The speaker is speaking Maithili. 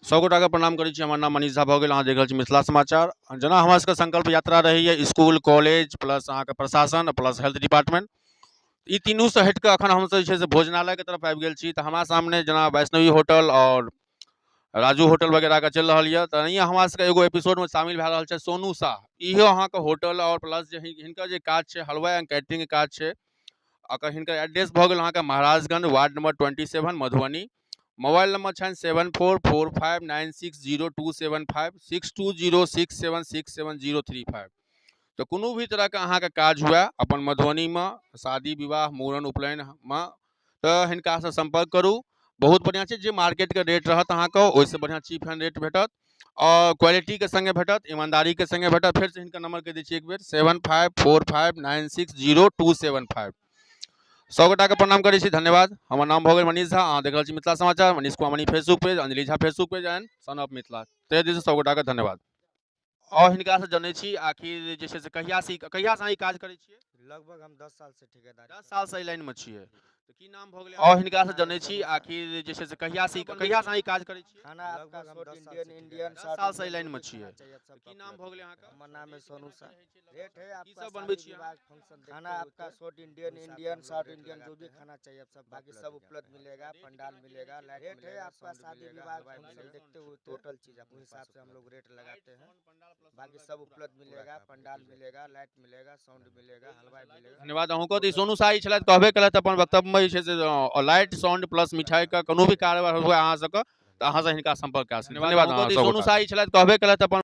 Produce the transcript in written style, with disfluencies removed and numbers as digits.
सब गोटाके प्रणाम करै छी। हमर नाम मनीष झा भऽ गेल, अहाँ देख रहल छी मिथिला समाचार। जेना हमरा सबके संकल्प यात्रा रहैए, स्कूल कॉलेज प्लस अहाँके प्रशासन प्लस हेल्थ डिपार्टमेंट, ई तीनूसँ हटि कऽ एखन हमसब जे छै से भोजनालयके तरफ आबि गेल छी। तऽ हमरा सामने जेना वैष्णवी होटल आओर राजू होटल वगैरहके चलि रहल यऽ, तऽ एनाहिए हमरा सबके एगो एपिसोडमे शामिल भए रहल छै सोनू साह। इहो अहाँके होटल आओर प्लस जे हिनकर जे काज छै हलवाइ एंड कैटरिंगके काज छै। अकर हिनकर एड्रेस भऽ गेल अहाँके Maharajganj ward number 27 Madhubani. Mobile number छनि 7445960275, 6206767035। तऽ कोनो भी तरहके अहाँके काज हुए अपन मधुबनीमे, शादी विवाह मूड़न उपनयनमे, तऽ हिनकासँ सम्पर्क करू। बहुत बढ़िआँ छै, जे मार्केटके रेट रहत अहाँके ओहिसँ बढ़िआँ चीप एंड रेट भेटत आओर क्वालिटीके सङ्गे भेटत, ईमानदारीके सङ्गे भेटत। फेरसँ हिनकर नंबर कहि दै छी एक बेर, 7545960275। सब गोटाके प्रणाम करै छी, धन्यवाद। हमर नाम भऽ गेल मनीष झा, अहाँ देख रहल छी मिथिला समाचार। Manish Kumar Mani Facebook page, Anjali Jha Facebook page and son of Mithila. तहे दिलसँ सब गोटाके धन्यवाद। आओर हिनकासँ जनै छी आखिर जे छै से कहियासँ अहाँ ई काज करै छियै? लगभग हम 10 साल से ठेकेदार। 10 सालसँ एहि लाइनमे छियै। तऽ की नाम भऽ गेलै? आओर हिनकासँ जनै छी आखिर जे छै से कहियासँ अहाँ ई काज करै छियै? खाना आपका शॉर्ट इंडियन, इंडियन 10 सालसँ एहि लाइनमे छियै। की नाम भऽ गेलै अहाँके? हमर नाम है सोनू शाह। रेट है की आपका सब बनबै छियै? फंक्शन खाना आपका short Indian, Indian south Indian जो भी खाना चाहिए आप सब, बाकी सब उपलब्ध मिलेगा। पंडाल मिलेगा, लाइट रेट है आपका शादी विवाह फंक्शन देखते हुए टोटल चीज अपने हिसाब से हम लोग रेट लगाते हैं। बाकी सब उपलब्ध मिलेगा, पंडाल मिलेगा, लाइट मिलेगा, साउंड मिलेगा, हलवाई मिलेगा। धन्यवाद अहूँके। तऽ ई सोनू शाह छलथि, कहबे केलथि अपन वक्तव्यमे जे छै से लाइट साउंड प्लस मिठाइके कोनो भी कारोबार हुए अहाँ सबके, तऽ अहाँसँ हिनका सम्पर्क कए सकैत छी। धन्यवाद। सोनू शाह छलथि, कहबे केलथि अपन